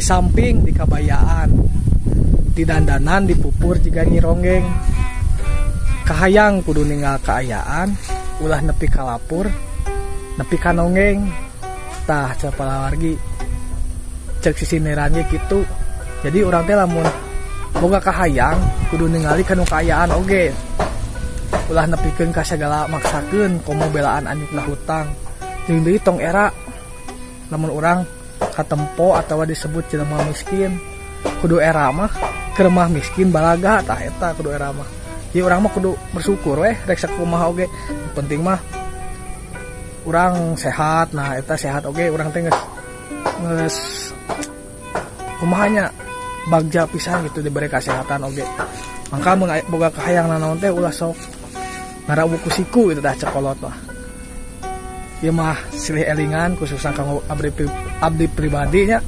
Di samping di kabayaan, di dandanan dipupur jiga Nyi Ronggeng. Kahayang kudu ninggal kaayaan, ulah nepi kalapur nepi ka nonggeng. Tah, cek palawargi, cek sisindiran ge kitu. Jadi urang teh lamun boga kahayang kudu ningali kanu kaayaan oge, ulah nepikeun ka sagala maksakeun, komo belaan anyukna hutang. Jeung deui tong era lamun urang katempo atau disebut jelema miskin. Kudu era mah keur mah miskin balaga. Tah, eta kudu era mah. Jadi urang mah kudu bersyukur weh, rek sakumaha oge, penting mah urang sehat. Nah, eta sehat oge urang teh geus geus kumaha nya, bagja pisan gitu diberi kesehatan oge. Mangka mun boga kahayang nanaon teh ulah sok ngarawuk ku siku gitu. Tah, cek kolot mah. Ieu mah silih elingan, khususnya kanggo abdi, abdi pribadinya.